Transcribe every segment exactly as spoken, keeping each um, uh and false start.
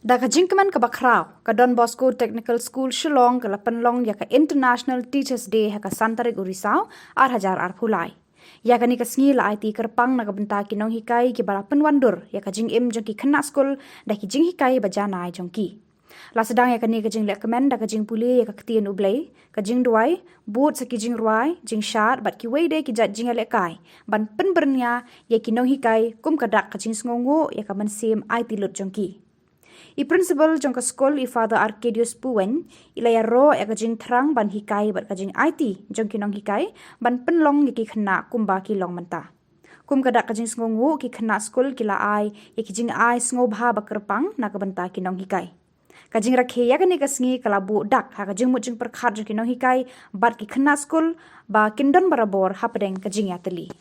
Da ka jingkmen kaba khraw, ka Don Bosco Technical School Shillong ka la pynlong ïa ka International Teachers' Day ha ka san tarik u Risaw, ar hajar arphew lai. Ïa kane ka sngi la aiti kyrpang na ka bynta ki nonghikai kiba la pynwandur ïa ka jingim jong ki khynnah skul da ki jinghikai ba janai jong ki. La sdang ïa kane ka jinglehkmen da ka jingpule ïa ka ktien U Blei, ka jingduwai, bud sa ki jingrwai, jingshad bad kiwei de ki jait jingïalehkai ban pynbyrngia ïa ki nonghikai kum ka dak ka jingsngewnguh ïa ka mynsiem aiti lut jong ki. I Principal jong ka skul, i Father Arcadius Puweng, i la ïaroh ïa ka jingthrang ban hikai bad ka jingaiti jong ki nonghikai ban pynlong ïa ki khynnah kumba ki long mynta. Kum ka dak ka jingsngewnguh, ki khynnah skul ki la ai ïa ki jingai sngewbha ba kyrpang na ka bynta ki nonghikai. Ka jingrakhe ïa kane ka sngi ka la buh dak ha ka jingmut jingpyrkhat jong ki nonghikai bad ki khynnah skul ba kin don barabor hapdeng ka jingïatylli.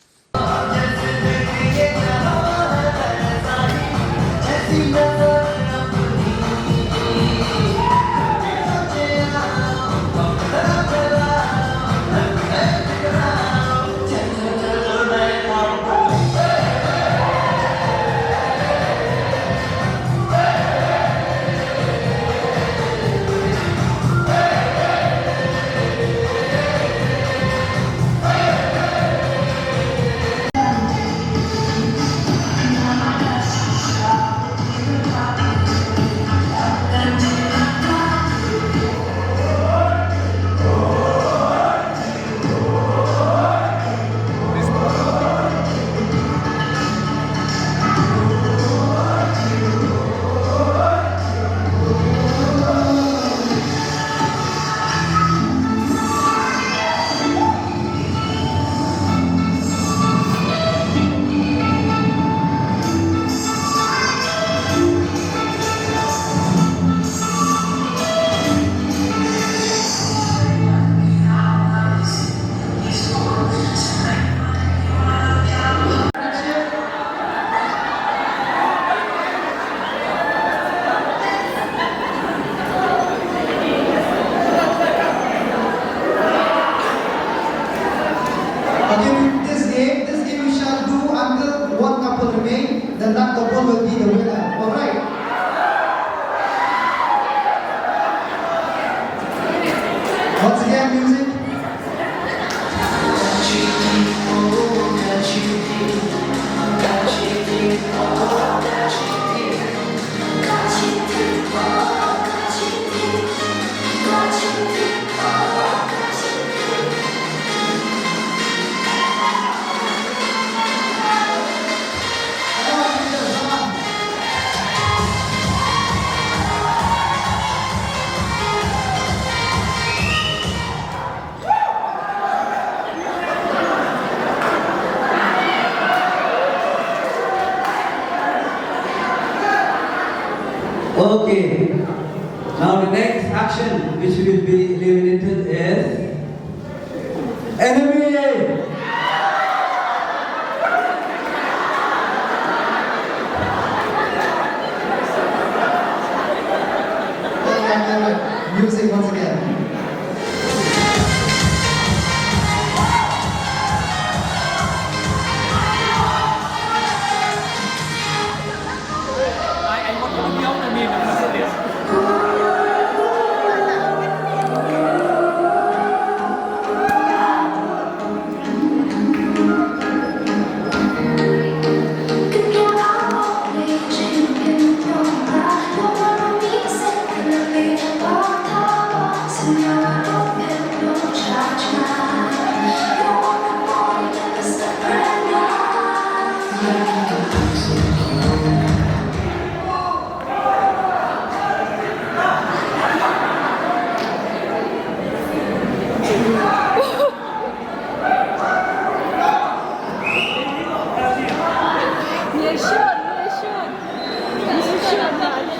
Okay, this game, this game we shall do until one couple remain, then that couple will be the winner. All right. Once again, music. Okay. Now the next action which will be eliminated is enemy. Music once again.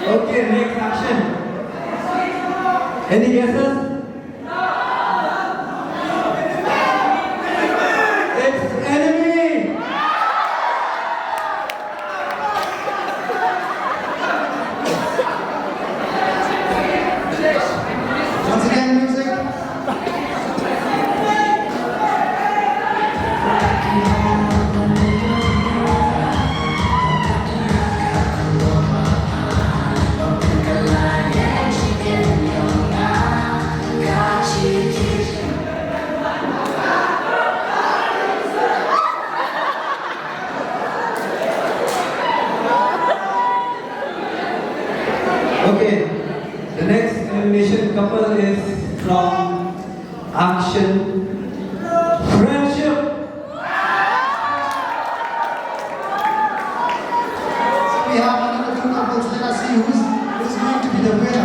Okay, next action. Any guesses? It's enemy. Once again, music. Okay, the next elimination couple is from Action Friendship. We have another two couples. Let us see who's, who's going to be the winner.